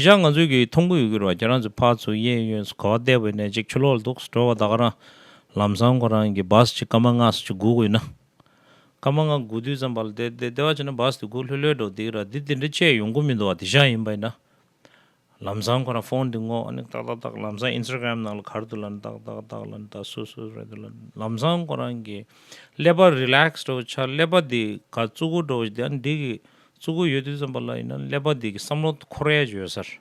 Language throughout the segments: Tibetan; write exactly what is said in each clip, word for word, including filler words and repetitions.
དེ་ཆ་ང་ཚོས་ཀྱིས་མཐོང་གི་ཡོད་ཀྱི་རེད་བ། ཁྱེད་རང་ཚོ་ཕར་ཚུར་གཡས་གཡོན་ག་པར་བལྟས་པ་ཡིན་ནའི་ཅིག་ཕྱི་ལོགས་ལ་འདུག་སེ་འགྲོ་བ་ད་ག་རང་ལམ་སང་ཁོ་རང་གི་བཱས་ཅིག་སྐར་མ་ལྔ་ཙམ་ཅིག་སྒུག་དགོས་ཡོད་ན། སྐར་མ་ལྔ་སྒུག་དུས་ཙམ་པ་ལ་དེ་དེ་དེ་བ་བྱས་ན་བཱས་དེ་སྒུག་ལྷོད་ལྷོད་འགྲོ་བསྡད་ཀྱི་རེད་བ། འདི་དེ་འདྲ་བྱས་ཡོང་གི་མི་འདུག་བ། དེ་ཆ་ཡིན་པ་ཡིན་ན། ལམ་སང་ཁོ་རང་ཕོན་འདི་སྔོག་ཨ་ནི་ཏག་ཏག་ཏག་ལམ་སང་ཨིན་སི་ཊ་གྷ་རམ་ནང་ལ་ག་རེ་འདུག་ལབ་ན་ཏག་ཏག་ཏག་ལབ་ན་ད་སུ་སུ་རེད་འདུག་ལབ་ན། ལམ་སང་ཁོ་རང་གི་ཀླད་པ་རི་ལེག་སི་འདྲ་བོ་ཆགས། ཀླད་པ་འདི་ག་བཙུགས་གོ་འདྲ་བོ་ཞིག་དེ་ཨ་ནི་འདི་གི་བཙུགས་གོ་ཡོད་དུས་ཙམ་པ་ལ་ཡིན་ན་ཀླད་པ་འདི་གི་བསམ་བློ་འཁོར་ཡས་ཅིག་ཡོད་ས་རེད།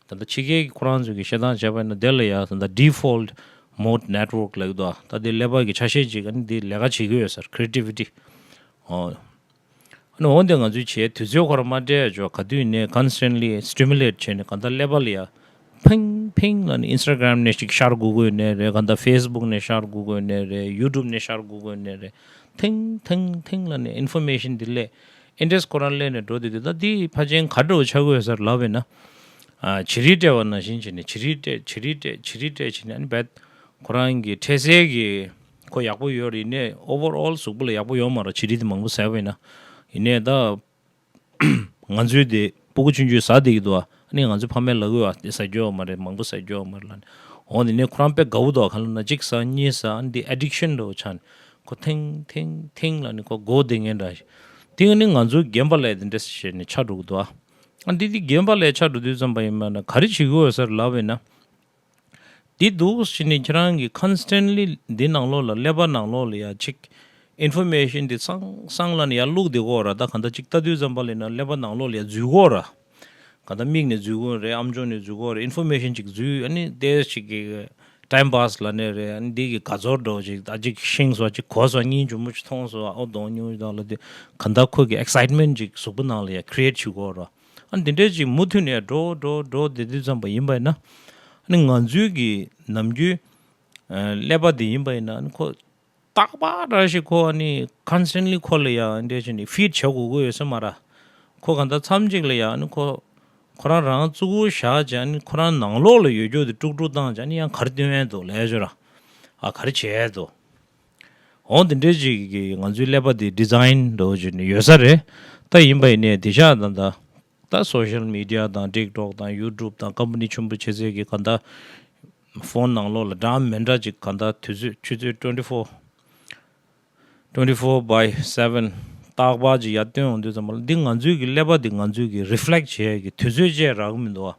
ད་ལྟ་ཕྱི་རྒྱལ་གྱི་ཁོ་རང་ཚོ་གི་བཤད་སྟངས་བྱས་པ་ཡིན་ན་དེ་ལ་ཡ་ད་ལྟ་ཌི་ཕོལ་ཊི་མོ་ཌི་ནེཊ་ཝརཀ་ལབ་ཀྱི་འདུག་ད་དེ་ཀླད་པ་གི་ཆ་ཤས་ཅིག་ཨ་ནི་འདི་ལས་ཀ་བྱེད་ཀྱི་ཡོད་ས་རེད། ཁི་རེ་ཊི་ཝི་ཊི། ཨོ། ཨ་ནི་འོན་ཏེ་ང་ཚོས་བྱས་དུས་ཚོད་ཁོ་རང་མ་སྤྲད་ཡ་ཅོ་ག་དུས་ནས་ཀོན་སི་ཊན་ཊི་ལི་སི་ཊི་མུ་ལེ་ཊི་བྱས་ནས་གང་ལྟར་ཀླད་པ་ལ་ཡ་ཕིང་ཕིང་ལབ་ནས་ཨིན་སི་ཊ་གྷ་རམ་ནས་ཅིག་ཤར་དགོས་ཀྱི་ཡོད་ནའི་རེད། གང་ལྟར་ཕེ་སི་བུག་ནས་ཤར་དགོས་ཀྱི་ཡོད་ནའི་རེད། ཡུ་ཊུབ་ནས་ཤར་དགོས་ཀྱི་ཡོད་ནའི་རེད། ཐིང་ཐིང་ཐིང་ལབ་ནས་ཨིན་ཕོར་མེ་ཤན་འདི་སླེབས། ཨིན་ཊི་རེ་སི་ཊི་ཁོ་རང་སླེབས་ནས་འགྲོ་དུས་དེ་ད་འདི་ཕལ་ཆེར་ག་འདྲ་བོ་ཆགས་ཀྱི་ཡོད་ཟེར་ལབ་པས་ན། ཨ། བྱི་རིལ་སྤྲད་པ་ནང་བཞིན་བྱས་ནས་བྱི་རིལ་སྤྲད་བྱི་རིལ་སྤྲད་བྱི་རིལ་སྤྲད་བྱས་ནས་ཨ་ནི་རྦད་ཁོ་རང་གི་འཕྲལ་སེལ་གྱི་ཁོ་ཡག་པོ་ཡོད་རེད། ཡིན་ནའི་ཨོ་ཝར་ཨོལ་གཟུགས་པོ་ལ་ཡག་པོ་ཡོད་མ་རེད། བྱི་རིལ་དེ་མང་པོ་ཟས་པས་ན། ཡིན་ནའི་ད་ང་ཚོའི་དེ་སྤུ་གུ་ཆུང་ཆུང་ཟ་བསྡད་ཀྱི་འདུག་ཨ་ནི་ང་ཚོའི་ཕ་མས་ལབ་ཀྱི་ཡོད་པ། དེ་ཟ་རྒྱུ་ཡོད་མ་རེད། མང་པོ་ཟ་རྒྱུ་ཡོད་མ་རེད་ལབ་ནས། འོ་དེ་ནས་ཁོ་རང་དཔེ་དགའ་བོ་འདུག་ག་ལབ་ན་གཅིག་ཟ་གཉིས་ཟ་ཨ་ནི་དེ་ཨེ་ཌིག་ཤན་འདྲ་བོ་ཆགས་ནས་ཁོ་ཐིང་ཐིང་ཐིང་ལབ་ནས་ཁོ་མགོ་བདེ་ངན་འདྲ་ཞིག་དེ་ནི་ང་ཚོའི་རྒན་པ་ལས་དེ་འདྲ་བྱས་ནས་ཆགས་འགྲོ་གི་འདུག་ཨ་འདི་དེ་རྒན་པ་ལས་ཆགས་འགྲོ་དུས་ཙམ་པ་ཡིན་པ་ན་ག་རེ་བྱེད་དགོས་ཡོད་ཟེར་ལབ་པས་ན། འདི་འདུག་ཟེར་ནས་ཁྱེད་རང་གིས་ཀོན་སི་ཊན་ཊི་ལི་འདི་ནང་ལོགས་ལ་ཀླད་པ་ནང་ལོགས་ལ་ཡ་ཅིག་ཨིན་ཕོར་མེ་ཤན་འདི་སང་སང་ལབ་ནས་ཡར་བླུགས་བསྡད་ཀྱི་ཡོད་རེད། ད་གང་ལྟར་ཅིག་ལྟ་དུས་ཙམ་པ་ལ་ཡིན་ན་ཀླད་པ་ནང་ལོགས་ལ་ཡ་འཛུལ་གྱི་ཡོད་རེད། གང་ལྟར་མིག་ནས་འཛུལ་གྱི་ཡོད་རེད། ཨམ་ཅོག་ནས་འཛུལ་གྱི་ཡོད་རེད། ཨིན་ཕོར་མེ་ཤན་ཅིག་འཛུལ། ཨ་ནི་ཏོག་ཙམ་ཅིག་གི་ཊའིམ་པཱ་སི་ལབ་ནའི་རེད། ཨ་ནི་འདི་གི་དགའ་ཚོར་འདྲ་བོ་ཅིག་ད་ཅིག་ཤེས་སོང་། ཅིག་གོ་སོང་། སྙིང་རྗེ་མོ་ཅིག་མཐོང་སོང་། ཨོ་གདོང་སྙིང་རྗེ་མོ་ལབ་དུས་གང་ལྟར་ཁོ་གི་ཨེག་སའིཊ་མེན་ཊི་ཅིག་གཟུགས་པོ་ནང་ལ་ཡ་ཀི་རི་ཨེཊ་བྱེད་ཀྱི་ཡོད་རེད། ཨ་འདི་འདྲས་ཅིག་མུ་མཐུད་ནས་འགྲོ་འགྲོ་འགྲོ་བསྡད་དུས་ཙམ་པ་ཡིན་པ་ཡིན་ན། ཨ་ནི་ང་ཚོའི་གི་ནམ་རྒྱུན་ཨ་ཀླད་པ་འདི་ཡིན་པ་ཡིན་ན། ཨ་ནི་ཁོ་རྟག་པར་རང་ཞིག་ཁོ་ཨ་ནི་ཀོན་སི་ཊན་ཊི་ལི་ཁོ་ལ་ཡ་འདྲས་བྱས་ནས་ཕིཌ་བྱེད་དགོས་ཀྱི་ཡོད་ས་མ་རེད། ཁོ་གང་ལྟར་མཚམས་ཅིག་ལ་ཡ་ཨ་ནི་ཁོ་ཁོ་རང་རང་བཙུགས་བཞག་བྱས། ཨ་ནི་ཁོ་རང་ནང་ལོགས་ལ་ཡོད་རྒྱུ་དེ་དཀྲུག་དཀྲུག་བཏང་བྱས། ཨ་ནི་ཡང་ག་རེ་སྟོན་ཡས་འདུག་ལབ་ཡ་ཅོ་ར། ཨ་ག་རེ་བྱེད་ཡས་འདུག་འོ་དེ་འདྲས་ཅིག་གིས་ང་ཚོའི་ཀླད་པ་དེ་ཌི་ཛའིན་འདྲ་བོ་བྱས་ནས་ཡོད་ས་རེད། ད་ཡིན་པ་ཡིན་ནའི་དེ་ཤག་ད་ད་ད་སོ་ཤལ་མི་ཌི་ཡ་དང་ཊིག་ཊོག་དང་ཡུ་ཊུབ་དང་ཀམ་པ་ནི་ཆེན་པོ་ཆེ་ཚོས་ཀྱིས་གང་ལྟར་ཕོན་ནང་ལོགས་ལ་འདྲ་མི་འདྲ་ཅིག་གང་ལྟར་དུས་ཚོད་ཆུ་ཚོད་ཊུ་ཝེན་ཊི་ཕོར་ཊུ་ཝེན་ཊི་ཕོར་བྷའི་སེ་བེན་རྟག་པར་ཅིག་ཡར་བཏོན་ཡོང་དུས་ཙམ་པ་ལ་འདི་ང་ཚོའི་གི་ཀླད་པ་འདི་ང་ཚོའི་གི་རི་ཕི་ལེག་བྱེད་ཡས་ཀྱི་དུས་ཚོད་བཅས་རག་གི་མི་འདུག་བ།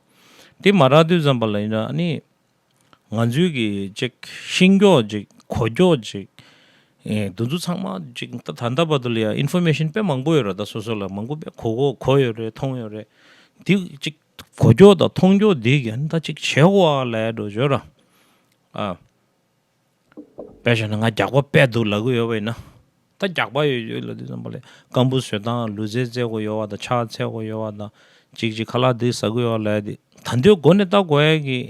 འདི་མ་རག་དུས་ཙམ་པ་ལ་ཡིན་ན་ཨ་ནི། ང་ཚོའི་གི་ཅིག་ཤེས་རྒྱུ་ཅིག་གོ་རྒྱུ་ཅིག་ཨེ་འདི་ཚོ་ཚང་མ་ཅིག་ད་ད་ལྟ་བར་དུ་ལ་ཡ་ཨིན་ཕོར་མེ་ཤན་དཔེ་མང་པོ་ཡོད་རེད། ད་སོ་སོ་ལ་མང་པོ་དཔེ་གོ་གོ་གོ་ཡོད་རེད། མཐོང་ཡོད་རེད། འདི་ཅིག་གོ་རྒྱུ་དང་མཐོང་རྒྱུ་འདི་གི་ཨ་ནི་ད་ཅིག་བྱེད་དགོས་ཨ་ལབ་འགྲོ་ཡོད་ར། ཨ། དཔེ་བཞག་ན་ང་རྒྱགས་པ་དཔེ་འདུག་ལབ་གི་ཡོད་པ་ཡིན་ན། ད་རྒྱགས་པ་ཡོད་ཡོད་ལབ་དུས་ཙམ་པ་ལ་རྐང་བུ་བཟོས་སྟངས། ལུས་རྩལ་རྩེད་དགོས་ཡོད་པ་དང་། ཕྱག་འཚལ་དགོས་ཡོད་པ་དང་། ཅིག་ཅིག་ཁ་ལག་འདི་ཟ་དགོས་ཡོད་པ་ལབ་དེ། ད་དུང་མགོ་ནས་ལྟ་དགོས་ཡ་གི་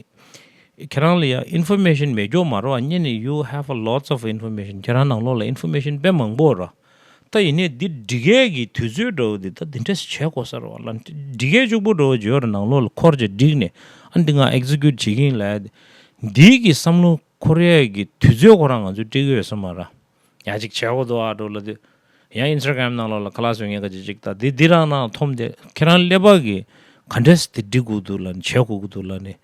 ཁྱེད་རང་ལ་ཡ་ཨིན་ཕོར་མེ་ཤན་མེད་རྒྱུ་མ་རེད་བ། སྔོན་ནས་you have a lots of information. ཁྱེད་རང་ནང་ལོགས་ལ་ཨིན་ཕོར་མེ་ཤན་དཔེ་མང་པོ་ར། ད་ཡིན་ནའི་འདི་སྒྲིག་ཡས་ཀྱི་དུས་ཚོད་འདྲ་བོ་འདི་ད་འདི་འདྲས་བྱེད་དགོས་ས་རེད་བ་ལབ། སྒྲིག་ཡས་གཅིག་པོ་འདྲ་བོ་ཅིག་ཡོད་རེད། ནང་ལོགས་ལ་འཁོར་བྱས་བསྒྲིགས་ནས་ཨ་འདི་ང་ཨེག་ཛི་ཀིའུཊ་བྱེད་ཀྱི་ཡིན་ལབ་ཡ་དེ། འདིའི་གི་བསམ་བློ་འཁོར་ཡས་ཀྱི་དུས་ཚོད་ཁོ་རང་ང་ཚོས་སྤྲད་ཀྱི་ཡོད་ས་མ་རེད། ཡང་ཅིག་བྱེད་དགོས་འདུག་ཨ་འགྲོ་ལབ་དུས། ཡང་ཨིན་སི་ཊ་གྷ་རམ་ནང་ལོགས་ལ་ཁ་ལག་བཟོ་མཁན་ཁ་ཅིག་ཅིག་ད་འདི་འདི་རང་ནང་འཐོམ་སྟེ། ཁྱེད་རང་ཀླད་པ་གིས་ག་འདྲས་དེ་སྒྲིག་དགོས་འདུག་ལབ་ནས། བྱེད་དགོས་ཀྱི་འདུག་ལབ་ནས་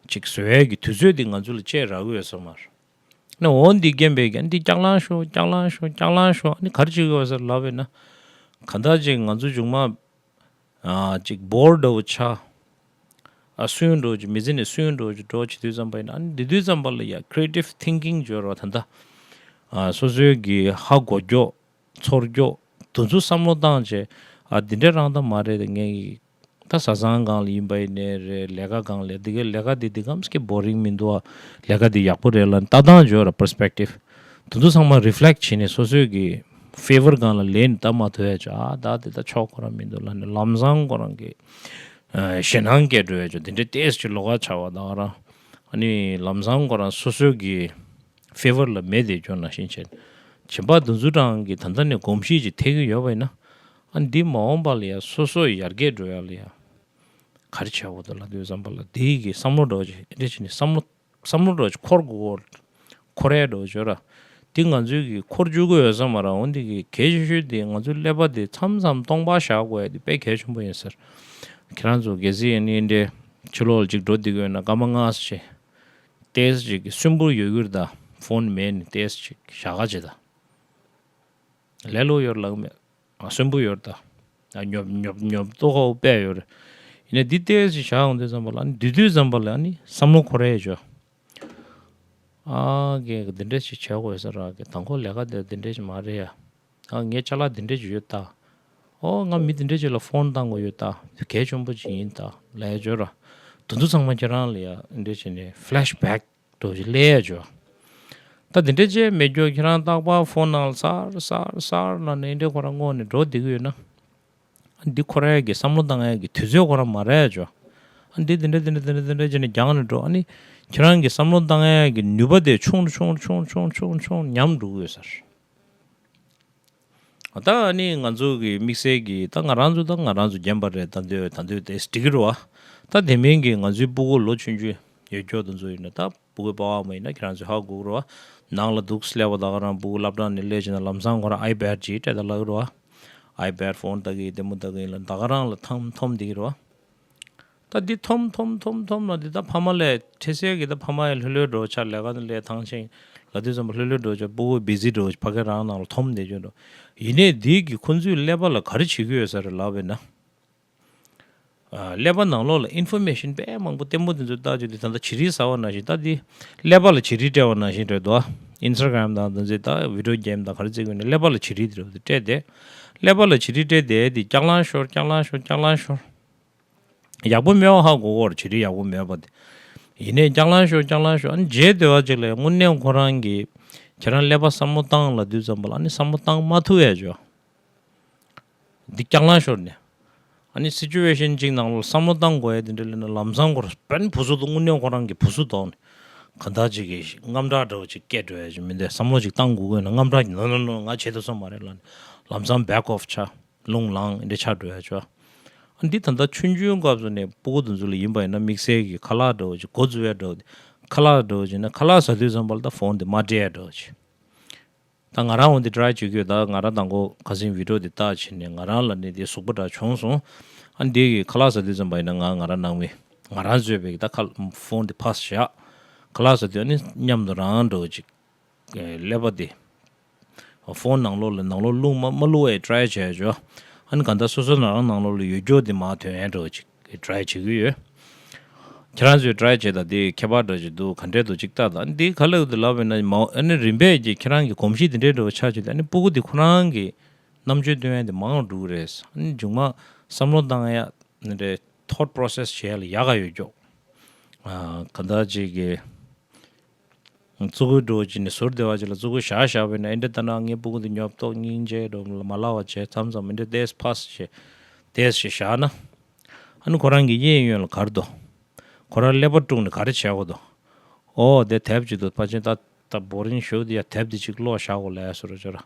ཅིག་བཟོ་ཡས་ཀྱི་དུས་ཚོད་འདི་ང་ཚོ་ལ་བཅས་རག་གི་ཡོད་ས་མ་རེད། ནས་འོ་འདི་རྒན་པས་ཀྱང་འདི་ལྕགས་ལང་ཤོག་ལྕགས་ལང་ཤོག་ལྕགས་ལང་ཤོག་ཨ་ནི་ག་རེ་བྱེད་ཀྱི་ཡོད་ཟེར་ལབ་པས་ན། གང་ལྟར་ཅིག་ང་ཚོ་མཇུག་མ། ཨ་ཅིག་བོར་ཌི་འདྲ་བོ་ཆགས། ཨ་སུན་འདྲ་བོ་ཅིག་མི་ཚེ་ནས་སུན་འདྲ་བོ་ཅིག་འགྲོ་བྱེད་དུས་ཙམ་པ་ཡིན་ན། ཨ་ནི་འདི་དུས་ཙམ་པ་ལ་ཡ་ཁི་རི་ཨེ་ཊིབ་ཐིང་ཀིང་ཅིག་ཡོད་རེད་བ། ད་ལྟ་ཨ་སོ་སོའི་གི་ཧ་གོ་རྒྱུ། ཚོར་རྒྱུ། དེ་ཚོ་བསམ་བློ་བཏང་བྱས། ཨ་འདི་འདྲ་རང་ད་མ་རེད་དེ། ངས་ད་བཟའ་ཚང་སྒང་ལ་ཡིན་པ་ཡིན་ནའི་རེད། ལས་ཀ་སྒང་ལ་འདི་གའི་ལས་ཀ་འདི་འདི་གམ་སྐད་བོ་རིང་མི་འདུག་ཨ། ལས་ཀ་འདི་ཡག་པོ་རེད་ལབ་ལྟ་སྟངས་ཅིག་ཡོད་རེད། པར་སི་པེག་ཊིབ། དེ་ཚོ་ཚང་མ་རི་ཕི་ལེག་བྱས་ནས་སོ་སོའི་གི་ཕེ་ཝར་སྒང་ལ་ལེན་ལྟ་མ་ཐུབ་ཡ་ཅིག་ཨ་ད་དེ་ད་ཆོག་ཁོ་རང་མི་འདུག་ལབ་ནས་ལམ་སང་ཁོ་རང་གི་ཨ་ཞེད་སྣང་སྐྱེ་འགྲོ་ཡ་ཅིག་དེ་འདྲའི་ཏོག་ཙམ་ཅིག་ལོགས་ཀ་ཆགས་པ་ད་ག་རང་། ཨ་ནི་ལམ་སང་ཁོ་རང་སོ་སོའི་གི་ཕེ་ཝར་ལ་མེད་དེ་འགྱོ་ནང་བཞིན་བྱས། བྱེད་པ་དེ་ཚོ་རང་གི་ད་ལྟ་ནས་གོམས་གཤིས་ཅིག་ཐེབས་ཀྱི་ཡོད་པ་ཡིན་ན། ཨ་འདི་མ་འོངས་པ་ལ་ཡ་སོ་སོ་ཡར་རྒྱས་འགྲོ་ཡ་ལ་ཡ་ག་རེ་བྱེད་དགོས་འདུག་ལབ་དུས་ཙམ་པ་ལ་དེའི་གི་བསམ་བློ་འདྲ་བོ་ཅིག་འདི་བྱས་ནས་བསམ་བློ་བསམ་བློ་འདྲ་བོ་ཅིག་འཁོར་དགོས། འཁོར་ཡ་འདྲ་བོ་ཅིག་ཡོད་ར། འདི་ང་ཚོའི་གི་འཁོར་བཅུག་གི་ཡོད་ས་མ་རེད། འོན་ཏེ་གི་གལ་ཆེ་ཤོས་དེ་ང་ཚོའི་ཀླད་པ་དེ་མཚམས་མཚམས་སྟོང་པ་བཞག་དགོས་ཡ་དེ་དཔེ་གལ་ཆེན་པོ་ཡིན་ཟེར། ཁྱེད་རང་ཚོ་གལ་སྲིད་ཡིན་ནའི་འདྲའི་ཕྱི་ལོགས་ལ་ཅིག་འགྲོ་བསྡད་ཀྱི་ཡོད་ན་སྐར་མ་ལྔ་ཙམ་ཅིག་ཏོག་ཙམ་ཅིག་གསོན་པོ་ཡོད་རྒྱུར་ད་ཕོན་མེད་ནས་ཏོག་ཙམ་ཅིག་བཞག་ག་བྱེད་ད། ལས་སླ་པོ་ཡོད་ལགས་མེད། ཨ་གསོན་པོ་ཡོད་ད། ཨ་ཉོབ་ཉོབ་ཉོབ་ཏོག་ཁ་པོ་དཔེ་ཡོད་རེད། ཡིན་ནའི་འདི་ཏོག་ཙམ་བཞག་ཡོང་དུས་ཙམ་པ་ལ་ཨ་ནི་དེ་དུས་ཙམ་པ་ལ་ཨ་ནི་བསམ་བློ་འཁོར་ཡས་བྱོས། ཨ་ཀེ་འདི་འདྲ་ཞིག་བྱེད་དགོས་ས་ར་ཀེ་དང་པོ་ལས་ཀ་དེ་འདི་འདྲ་ཞིག་མ་རེད་ཡ། ཨ་ངའི་ཅ་ལག་འདི་འདྲ་ཞིག་ཡོད་ད། ཨོ་ང་མི་འདི་འདྲ་ཞིག་ལ་ཕོན་བཏང་དགོས་ཡོད་ད། གལ་ཆེན་པོ་ཅིག་ཡིན་ད་ལས་བྱོས་ར། དེ་ཚོ་ཚང་མ་ཁྱེད་རང་ལ་ཡ་འདི་འདྲ་བྱས་ནས་ཕི་ལེ་ཤི་བེག་འགྲོ་ཞིག་སླེབས་ཡ་བྱོས། ད་འདི་འདྲ་བྱས་མེད་རྒྱུ་ཁྱེད་རང་རྟག་པར་ཕོན་ནང་ལ་སར་སར་སར་ལ་ནས་འདི་འདྲ་ཁོ་རང་སྔོག་ནས་འགྲོ་བསྡད་ཀྱི་ཡོད་ན། ཨ་འདི་འཁོར་ཡས་ཀྱི་བསམ་བློ་བཏང་ཡས་ཀྱི་དུས་ཚོད་ཁོ་རང་མ་རག་ཡ་བྱོས། ཨ་འདི་འདི་འདྲ་འདི་འདྲ་འདི་འདྲ་འདི་འདྲ་བྱས་ནས་རྒྱང་ནས་འགྲོ། ཨ་ནི་ཁྱེད་རང་གི་བསམ་བློ་བཏང་ཡས་ཀྱི་ནུས་པ་དེ་ཆུང་ཆུང་ཆུང་ཆུང་ཆུང་ཆུང་ཉམས་འགྲོ་གི་ཡོད་ས་རེད། ད་ཨ་ནི་ང་ཚོ་གི་དམིགས་བསལ་གྱི་ད་ང་རང་ཚོ་ད་ང་རང་ཚོ་རྒན་པ་རེད། ད་འདོད་ད་འདོད་དེ་འགྲིག་གི་རེད་བ། ད་དེ་མིན་གྱི་ང་ཚོའི་སྤུ་གུ་ལོ་ཆུང་ཆུང་ཡོད་སྐྱོ་དེ་ཚོ་ཡིན་ན་ད་སྤུ་གུའི་པ་ཕ་མ་ཡིན་ན་ཁྱེད་རང་ཚོས་ཧ་གོ་གི་རེད་བ། ནང་ལ་འདུག་སླེབས་པ་ད་ག་རང་སྤུ་གུ་སློབ་གྲྭ་ནས་སླེབས་བྱས་ན་ལམ་སང་ཁོ་རང་ཨའི་པེ་ཌི་ཅིག་སྤྲད་ད་ལབ་ཀྱི་རེད་བ། ཨའི་པེ་ཌི་ཕོན་ལྟ་གི་ལྟད་མོ་ལྟ་གི་ཡིན་ལ་ད་ག་རང་ལ་འཐམ་འཐོམ་བསྡད་ཀྱི་རེད་བ། ད་འདི་འཐོམ་འཐོམ་འཐོམ་འཐོམ་ལ་འདི་ད་ཕ་མ་ལས་འཕྲལ་སེལ་གྱི་ད་ཕ་མ་ཡི་ལྷོད་ལྷོད་འགྲོ་ཆ་ལས་ཀ་ནི་ལས་ཐང་ཆེན་ལ་དུས་ཙམ་པ་ལྷོད་ལྷོད་འགྲོ་ཆ་སྤུ་གུ་བི་ཟི་འགྲོ་ཕ་གི་རང་ནང་ལ་འཐོམ་བསྡད་ཀྱི་འགྲོ། ཡིན་ནའི་འདི་གི་ཁོ་ཚོས་ཀླད་པ་ལ་ག་རེ་བྱེད་ཀྱི་ཡོད་ས་རེད་ལབ་པས་ན། ཀླད་པ་ནང་ལོགས་ལ་ཨིན་ཕོར་མེ་ཤན་དཔེ་མང་པོ་ལྟད་མོ་དེ་ཚོ་ལྟ་རྒྱུ་དེ་ད་ལྟ་བྱི་རིལ་ཟ་བ་ནང་བཞིན་ད་འདི་ཀླད་པ་ལ་བྱི་རིལ་སྤྲད་པ་ནང་བཞིན་རེད་དོ། ཨིན་སི་ཊ་གྷ་རམ་དང་དེ་ཚོའི་ད་བི་ཌི་ཡོ་གེམ་དང་ག་རེ་བརྩི་དགོས་ན་ཀླད་པ་ལ་བྱི་རིལ་དེ་འདྲ་སྤྲད་དེ། ཀླད་པ་ལ་བྱི་རིལ་སྤྲད་དེ་དེ་རྐྱང་ལང་ཤོར་རྐྱང་ལང་ཤོར་རྐྱང་ལང་ཤོར། ཡག་པོ་མེད་པ་ཧ་གོ་གོ་རེད། བྱི་རིལ་ཡག་པོ་མེད་པ་དེ། ཡིན་ནའི་རྐྱང་ལང་ཤོར་རྐྱང་ལང་ཤོར། ཨ་ནི་རྗེས་ཟློས་པ་ཅིག་ལ་དངོས་གནས་ཁོ་རང་གིས་ཁྱེད་རང་ཀླད་པ་བསམ་བློ་བཏང་ལབ་དུས་ཙམ་པ་ལ་ཨ་ནི་བསམ་བློ་བཏང་མ་ཐུབ་ཡ་བྱོས། འདི་རྐྱང་ལང་ཤོར་ནས། ཨ་ནི་སི་ཅུ་ཨེ་ཤན་གཅིག་ནང་ལ་བསམ་བློ་བཏང་དགོས་ཡ་དེ་འདྲ་ལབ་ན་ལམ་སང་ཁོ་རང་བུ་སུ་དང་དངོས་གནས་ཁོ་རང་གི་བུ་སུ་དང་ནས་གང་ལྟར་ཅིག་གི་དངངས་སྐྲག་འདྲ་བོ་ཅིག་སྐྱེ་འགྲོ་ཡ་ཅིག་མི་འདུག་བསམ་བློ་ཅིག་བཏང་དགོས་དགོས་ན་དངངས་སྐྲག་ནོ་ནོ་ནོ་ང་བྱེད་ཐུབ་ས་མ་རེད་ལབ་ནས་ལམ་སང་བེག་ཨོཕ་ཆགས། རླུང་ལངས་འདི་ཆགས་འགྲོ་ཡ་ཆོག་ཨ་འདི་ད་ལྟ་ཆུང་ཆུང་སྐབས་སུ་ནས་སྤུ་གུ་དེ་ཚོ་ལ་ཡིན་པ་ཡིན་ན་དམིགས་བསལ་གྱི་ཁ་ལག་འདྲ་བོ་ཅིག་འགོ་འཛུགས་ཡ་འདྲ་བོ་ཁ་ལག་འདྲ་བོ་ཅིག་ན་ཁ་ལག་ཟ་དུས་ཙམ་པ་ལ་ད་ཕོན་དེ་མ་སྤྲད་ཡ་འདྲ་བོ་ཅིག་ད་ང་རང་འོ་འདི་ཊ་རའེ་བྱེད་ཀྱི་ཡོད། ད་ང་རང་དང་པོ་ཁ་སང་བི་ཌི་ཡོ་འདི་བལྟས་བྱས་ནས་ང་རང་ལ་ནི་དེ་ཟུག་པོ་འདྲ་བྱུང་སོང་། ཨ་འདི་གི་ཁ་ལག་ཟ་དུས་ཙམ་པ་ཡིན་ན་ང་ང་རང་ནང་མི་ང་རང་བཟོས་པའི་ད་ཁ་ཕོན་དེ་ཕར་བཞག་ཁ་ལག་ཟ་དུས་ཨ་ནི་མཉམ་དུ་རང་འདྲ་བོ་ཅིག་ཀླད་པ་དེ་ཕོན་ནང་ལོགས་ལ་ནང་ལོགས་བླུག་མ་མ་བླུག་པའི་ཊ་རའེ་བྱས་ཆོག་ཨ་ནི་གང་ལྟར་སོ་སོ་ནང་རང་ནང་ལོགས་ལ་ཡོད་རྒྱུ་དེ་མར་ཐོན་ཡས་འདྲ་བོ་ཅིག་ཊ་རའེ་བྱེད་ཀྱི་ཡོད། ཁྱེད་རང་ཚོས་ཊ་རའེ་བྱས་དང་དེ་ཁྱད་པར་འདྲ་ཅིག་འདུག་ག་འདྲས་འདུག་ཅིག་ལྟ་དང་འདི་ག་ལབ་འདུག་ལབ་པས་ན་མ་ཨ་ནི་རིམ་པས་ཀྱི་ཁྱེད་རང་གི་གོམས་གཤིས་དེ་འདྲས་འདྲ་བོ་ཆགས་བྱས་ཏེ་ཨ་ནི་སྤུ་གུ་དེ་ཁོ་རང་གི་རྣམ་དཔྱོད་སྟོན་ཡས་དེ་མང་རུ་འགྲོ་གི་རེད། ཨ་ནི་མཇུག་མ་བསམ་བློ་བཏང་ཡ་འདི་འདྲས་ཐོཊ་པོ་རོ་སེ་སི་བྱེད་ཡ་ལ་ཡག་ག་ཡོད་ཀྱོག་ཨ་ག་འདྲ་ཅིག་གི་ཙུ་གུ་འགྲོ་ཅིག་ནས་ཟུར་བདེ་བ་ཅིག་ལ་ཙུ་གུ་བཞག་བཞག་པས་ན་ཨེ་འདྲ་ལྟ་ན་ངའི་སྤུ་གུ་འདི་ཉོབ་ཏོག་སྙིང་རྗེ་འགྲོ་མ་ལ་བ་བྱས་མཚམས་མཚམས་ཨེ་འདྲ་ཏེས་ཕ་སི་བྱས་ཏེས་ཞེས་བཞག་ན། ཨ་ནི་ཁོ་རང་གི་གཡས་གཡོན་ལ་ག་རེ་འདུག་ཁོ་རང་ཀླད་པ་དཀྲུགས་ནས་ག་རེ་བྱས་དགོས་འདུག་ཨོ་དེ་དེབ་ཅིག་འདུག་ཕལ་ཆེར་ད་ད་བོ་རིང་ཞེ་པོ་འདི་ཡ་དེབ་འདི་ཅིག་ཀློག་བཞག་དགོས་ལབ་ཡ་བཟོ་འདྲ་ཅིག་ར།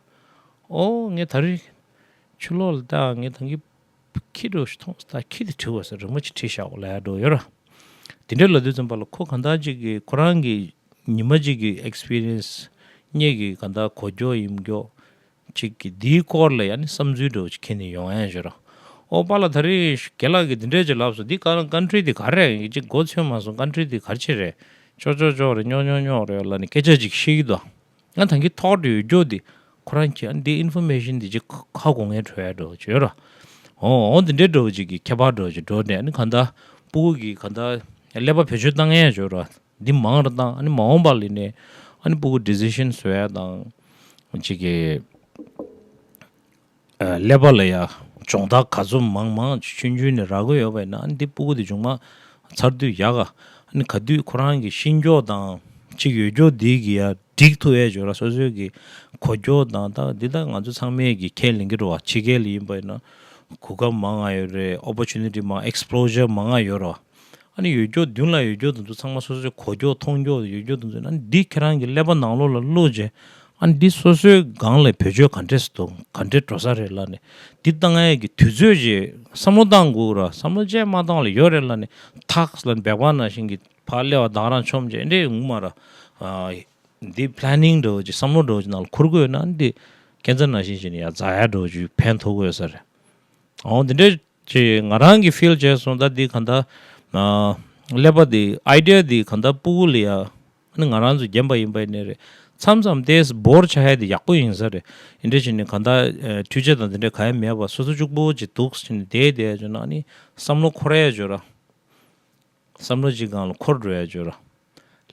ཨོ་ངས་ད་རེས་ཕྱི་ལོགས་ལ་ད་ངས་ད་གིན་ཁྱི་འདྲ་བོ་ཞིག་མཐོང་སོང་། ད་ཁྱི་དེ་བྲིས་པ་ཟེར་རི་མོ་ཅིག་བྲིས་བཞག་དགོས་ལབ་ཡ་འདྲ་བོ་ཡོད་ར། དེ་འདྲ་ལབ་དུས་ཙམ་པ་ལ་ཁོ་གང་ལྟར་ཅིག་གིས་ཁོ་རང་གི་ཉི་མ་གཅིག་གི་ཨེག་སི་པི་རི་ཡན་སི་སྔོན་གྱི་གང་ལྟར་གོ་རྒྱུ་ཡིན་རྒྱུ་གཅིག་གིས་འདིའི་སྐོར་ལ་ཡང་ནི་བསམ་ཚུལ་འདྲ་བོ་ཅིག་འཁྱེར་ནས་ཡོང་ཡ་ཡོད་ར། ཨོ་པཱ་ལགས་ད་རེས་རྒན་ལགས་ཀྱིས་འདི་འདྲས་ཅིག་ལབ་སོང་། འདི་ག་རང་ཀན་ཊི་རི་འདི་ག་རེ་རེད། ཅིག་མགོ་ཚོས་མ་སོང་། ཀན་ཊི་རི་འདི་ག་རེ་བྱེད་རེད། ཅོག་ཅོག་ཅོག་རེད། རྙོག་རྙོག་རྙོག་རེད་ལབ་ནས་སྐད་ཆ་ཅིག་བཤད་ཀྱི་འདུག་ང་ད་གིན་ཐོག་ཏུ་ཡོད་རྒྱུ་འདི་ཁོ་རང་གིས་ཨ་འདི་ཨིན་ཕོར་མེ་ཤན་འདི་ཅིག་ཁ་གོ་ངེས་འགྲོ་ཡ་འདྲ་བོ་ཅིག་ཡོད་ར། ཨོ་ཨོ་འདི་འདྲས་འདྲ་བོ་ཅིག་གི་ཁྱད་པར་འདྲ་བོ་ཅིག་འགྲོ་ནས་ཨ་ནི་གང་ལྟར་སྤུ་གུ་གི་གང་ལྟར་ཀླད་པ་བེད་སྤྱོད་བཏང་ཡ་ཡོད་ར། འདི་མང་རུ་བཏང་། ཨ་ནི་མ་འོངས་པ་ལ་ནས་ཨ་ནི་སྤུ་གུ་ཌི་སི་ཤན་བཟོ་ཡ་དང་ཅིག་གི་ཨ་ཀླད་པ་ལ་ཡ་སྦྱོང་བརྡར་ག་ཚོད་མང་མང་ཆུང་ཆུང་ནས་རག་གི་ཡོད་པ་ཡིན་ན་ཨ་ནི་འདི་སྤུ་གུ་དེ་མཇུག་མ་ཚར་དུས་ཡག་ག་ཨ་ནི་ག་དུས་ཁོ་རང་གི་ཤེས་མགྱོགས་དང་ཅིག་ཡོད་མགྱོགས་འདི་གི་ཡ་འགྲིག་ཐུབ་ཡས་ཡོད་ར། སོ་སོའི་གི་གོ་རྒྱུ་དང་ད་འདི་ད་ང་ཚོ་ཚང་མས་གི་ཁས་ལེན་གི་རེད་བ། ཕྱི་རྒྱལ་ལ་ཡིན་པ་ཡིན་ན་གོ་སྐབས་མང་ང་ཡོད་རེད། ཨོ་པོར་ཅུ་ནི་ཊི་མང་། ཨེག་སི་པོ་ཇར་མང་ང་ཡོད་རེད་བ། ཨ་ནི་ཡོད་རྒྱུ་མདུན་ལ་ཡོད་རྒྱུ་དེ་ཚོ་ཚང་མ་སོ་སོའི་གོ་རྒྱུ་མཐོང་རྒྱུ་ཡོད་རྒྱུ་དེ་ཚོ་ཨ་ནི་འདི་ཁྱེད་རང་གི་ཀླད་པ་ནང་ལོགས་ལ་བླུགས་རྗེས་ཨ་ནི་འདི་སོ་སོའི་སྒང་ལ་བེད་སྤྱོད་ག་འདྲས་སུ་འདུག་ག་འདྲས་འགྲོ་ས་རེད་ལབ་ནས་འདི་བཏང་ཡས་ཀྱི་དུས་ཚོད་ཅིག་བསམ་བློ་བཏང་དགོས་ར། བསམ་བློ་ཅིག་མ་བཏང་ལ་ཡོད་རེད་ལབ་ནས་ཐག་ལ་འབེག་པ་ནང་བཞིན་གྱི་ཕར་སླེབས་པ་དང་རང་ཆོམ་བྱས་འདྲེ་ངུ་མ་ར། འདི་པི་ལེ་ནིང་འདྲ་བོ་ཅིག་བསམ་བློ་འདྲ་བོ་ཅིག་ནང་ལ་འཁོར་དགོས་ན་འདི་ཁྱད་མཚར་ནང་བཞིན་བྱས་ནས་ཡ་འཛག་ཡ་འདྲ་བོ་ཅིག་ཕན་ཐོགས་དགོས་ས་རེད། འོ་འདི་འདྲའི་ ཅེས་ང་རང་གི་ཕིལ་བྱས་སོང་། ད་འདི་གང་ལྟར་ཀླད་པ་འདི་ཨའི་ཌི་ཡ་འདི་གང་ལྟར་ཕྲུ་གུ་ལ་ཡ། ཨ་ནི་ང་རང་ཚོ་རྒན་པ་ཡིན་པ་ཡིན་ནའི་རེད། མཚམས་མཚམས་ཏོག་ཙམ་བོར་ཆགས་ཡ་དེ་ཡག་པོ་ཡིན་ས་རེད། ཡིན་འདྲ་བྱས་ནས་གང་ལྟར་འཕྲུལ་ཆས་དང་དེ་འདྲ་གང་ཡང་མེད་པ་སོ་སོ་གཅིག་པོ་ཅིག་འདུག་ཟེར་ནས་བསྡད་བསྡད་བྱུང་ན། ཨ་ནི་བསམ་བློ་འཁོར་ཡ་བྱོས་ར། བསམ་བློ་གཅིག་སྒང་ལ་འཁོར་འགྲོ་ཡ་བྱོས་ར།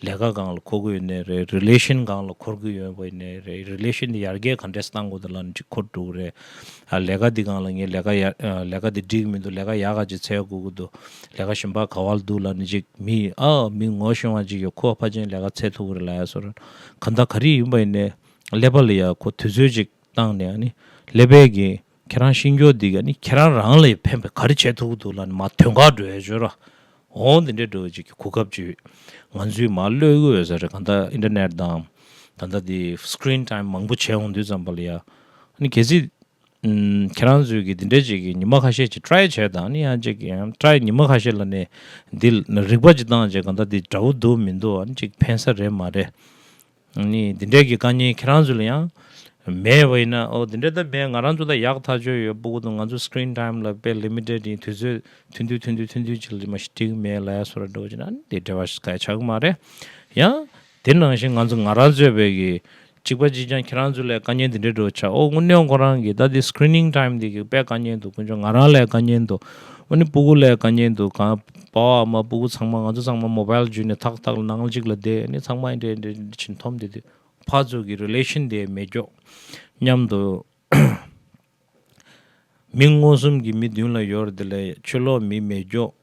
ལས་ཀ་སྒང་ལ་འཁོར་གི་ཡོད་ནའི་རེད། རི་ལེ་ཤན་སྒང་ལ་འཁོར་གི་ཡོད་པ་ཡིན་ནའི་རེད། རི་ལེ་ཤན་དེ་ཡར་རྒྱས་ག་འདྲས་བཏང་དགོས་འདུག་ལབ་ནས་ཅིག་འཁོར་འགྲོ་གི་རེད། ཨ་ལས་ཀ་འདི་སྒང་ལ་ངས་ལས་ཀ་ཡ་ཨ་ལས་ཀ་འདི་འགྲིག་མི་འདུག་ལས་ཀ་ཡག་ག་ཅིག་འཚོལ་དགོས་ཀྱི་འདུག་ལས་ཀ་གཞན་པ་ག་བ་ལ་འདུག་ལབ་ནས་ཅིག་མི་ཨ་མི་ངོ་ཤེས་པ་ཅིག་ཡོད། ཁོ་ཕལ་ཆེར་ལས་ཀ་འཚོལ་ཐུབ་ཀྱི་རེད་ལབ་ཡ་བཟོ་འདྲ། གང་ལྟར་ག་རེ་ཡིན་པ་ཡིན་ནའི་ཀླད་པ་ལ་ཡ་ཁོ་དུས་ཚོད་ཅིག་བཏང་ནས། ཨ་ནི་ཀླད་པའི་གི་ཁྱེད་རང་ཤེས་རྒྱུ་འདི་ག་ནི་ཁྱེད་རང་རང་ལ་ཕན་པའི་ག་རེ་བྱེད་ཐུབ་ཀྱི་འདུག་ལབ་ནས་མར་དོན་ཁག་འགྲོ་ཡ་བྱོས་ར། འོ་འདི་འདྲའི་འགྲོ་བའི་ཅིག་གི་གོ་སྐབས་ཅིག་ང་ཚོས་མར་གློད་ཀྱི་ཡོད་ས་རེད། གང་ལྟར་ཨིན་ཊར་ནེཊ་དང་ད་ལྟ་འདི་སི་ཀི་རིན་ཊའིམ་མང་པོ་བྱས་འོང་དུས་ཙམ་པ་ལ་ཡ། ཨ་ནི་གལ་སྲིད་ཨམ་ཁྱེད་རང་ཚོས་ཀྱི་འདི་འདྲའི་ཅིག་གི་ཉི་མ་ཁ་ཤས་ཅིག་ཊི་རའེ་བྱས་དང་། ཨ་ནི་ཡང་ཅིག་ཡང་ཊི་རའེ་ཉི་མ་ཁ་ཤས་ལ་ནས་འདི་རིག་པ་ཅིག་བཏང་བྱས། གང་ལྟར་འདི་འདྲ་པོ་འདུག་མི་འདུག་ཨ་ནི་ཅིག་ཕན་ས་རེད་མ་རེད། ནི་འདི་འདྲའི་གི་དཀའ་ངལ་ཁྱེད་རང་ཚོ་ལ་ཡང་མེད་པ་ཡིན་ན། ཨོ་འདི་འདྲ་ད་མེད། ང་རང་ཚོ་ད་ཡག་ཐག་ཆོད་ཡོད། ཕྲུ་གུ་དང་ང་ཚོ་སི་ཀི་རིན་ཊའིམ་ལ་དཔེ་ལི་མི་ཊེཌ་ཡིན། དུས་ཚོད་ཐུང་ཐུང་ཐུང་ཐུང་ཐུང་ཐུང་ཅིག་ལ་མ་གཞི་འགྲིག་མེད་ལབ་ཡ་བཟོ་འདྲ་འགྲོ་བྱས་ན། ཨ་ནི་འདི་འབྲེལ་བ་ཞིག་ག་ཡ་ཆགས་ཀྱི་མ་རེད། ཡང་དེ་ནང་བཞིན་ང་ཚོ་ང་རང་ཚོའི་བས་ཀྱི་གཅིག་པ་གཅིག་རྐྱང་ཁྱེད་རང་ཚོ་ལ་དཀའ་ངལ་འདི་འདྲ་འགྲོ་ཆགས། ཨོ་དངོས་གནས་ཁོ་རང་གི་ད་འདི་སི་ཀི་རི་ནིང་ཊའིམ་འདི་གི་དཔེ་དཀའ་ངལ་འདུག་དཀོན་མཆོག་ང་རང་ལ་དཀའ་ངལ་འདུག་ཨ་ནི་ཕྲུ་གུ་ལ་དཀའ་ངལ་འདུག་གང་པ་ཕ་མ་ཕྲུ་གུ་ཚང་མ་ང་ཚོ་ཚང་མ་མོ་བྷལ་བརྒྱུད་ནས་ཐག་ཐག་ལ་ནང་གཅིག་ལ་བསྡད། ཨ་ནི་ཚང་མ་འདྲེ་འདྲེ་ཕྱིན་འཐོམ་བསྡད་དུས། ཕར་ཚུར་གྱི་རི་ལེ་ཤན་དེ་མེད་ཀྱོག་མཉམ་དུ་མི་མངོན་སུམ་གྱི་མི་མདུན་ལ་ཡོད་རེད། དེ་ལས་ཕྱི་ལོགས་མི་མེད་ཀྱོག་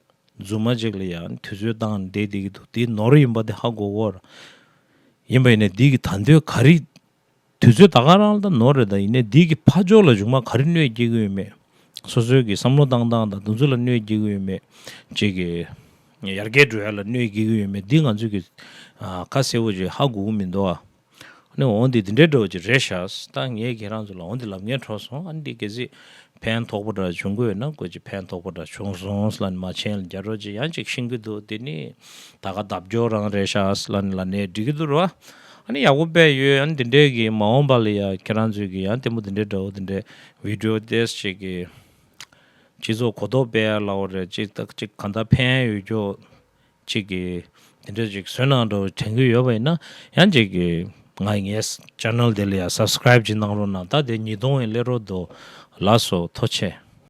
རྫུན་མ་ཅིག་ལ་ཡང་དུས་ཚོད་བཏང་བསྡད་བསྡད་ཀྱི་འདུག་དེའི་ནོར་ཡིན་པ་དེ་ཧ་གོ་གོ་ར། ཡིན་པ་ཡིན་ནའི་འདི་གི་ད་འདོད་ག་རེ། དུས་ཚོད་ད་ག་རང་ལ་ད་ནོར་རེད། ད་ཡིན་ནའི་འདི་གི་ཕ་ཕྱོགས་ལ་གཞུག་མ་ག་རེ་གནོད་སྐྱེལ་གི་ཡོད་མེད། སོ་སོའི་གི་བསམ་བློ་བཏང་སྟངས་དང་དེ་ཚོ་ལ་གནོད་སྐྱེལ་གི་ཡོད་མེད། ཅིག་གི་ཡར་རྒྱས་འགྲོ་ཡ་ལ་གནོད་སྐྱེལ་གི་ཡོད་མེད། འདི་ང་ཚོས་གི་ཨ་ཁ་གསལ་པོ་ཅིག་ཧ་གོ་གི་མི་འདུག་ཨ། ནི་འོང་འདི་འདི་འདྲའི་འདྲ་བོ་ཅིག་རེད་ཤག་ད་ངས་ཁྱེད་རང་ཚོ་ལ་འོང་འདི་ལབ་ངེས་འཕྲོ་སོང་། ཨ་ནི་འདི་གལ་སྲིད་ཕན་ཐོགས་པོ་འདྲ་བྱུང་གི་ཡོད་ན། ཀོ་ཅིག་ཕན་ཐོགས་པོ་འདྲ་བྱུང་སོང་ལབ་ནི་མ་མཆན་ལ་རྒྱག་རོགས་ཅིག་ཡང་ཅིག་ཤེས་ཀྱི་འདུག་དེ་ནི་ད་ག་ལྡབ་སྐྱོར་རང་རེད་ཤག་ལབ་ནི་ལབ་ནས་འགྲིག་གི་འདུག་ར། ཨ་ནི་ཡག་པོ་དཔེ་ཡོད། ཨ་ནི་འདི་འདྲའི་གི་མ་འོངས་པ་ལ་ཡ་ཁྱེད་རང་ཚོས་གི་ཡང་ལྟད་མོ་འདི་འདྲའི་འདྲ་བོ་འདི་འདྲའི་བི་ཌི་ཡོ་ཏོག་ཙམ་ཅིག་གི་སྤྱི་ཚོགས་གོ་རྟོགས་སྤེལ་ཡ་ལ་འོ་རེད། ཅིག་ད་ཅིག་གང་ལྟར་ཕན་ཡོད་རྒྱུ་ཅིག་གི་དེ་འདྲ་ཅིག་བཟོས་གནང་འདྲ་བོ་དྲན་གྱི་ཡོད་པ་ཡིན་ན། ཡང་ཅིག་གི་ང་ངའི་ཅེ་ནལ་དེ་ལ་ཡ་སབ་སི་ཀ་རེབ་ཅིག་གནང་རོགས་གནང་། ད་དེ་ཉིས་སྟོང་ཡི་སླེབས་རོགས་འདུག་ལགས་སོ། ཐུགས་རྗེ་ཆེ།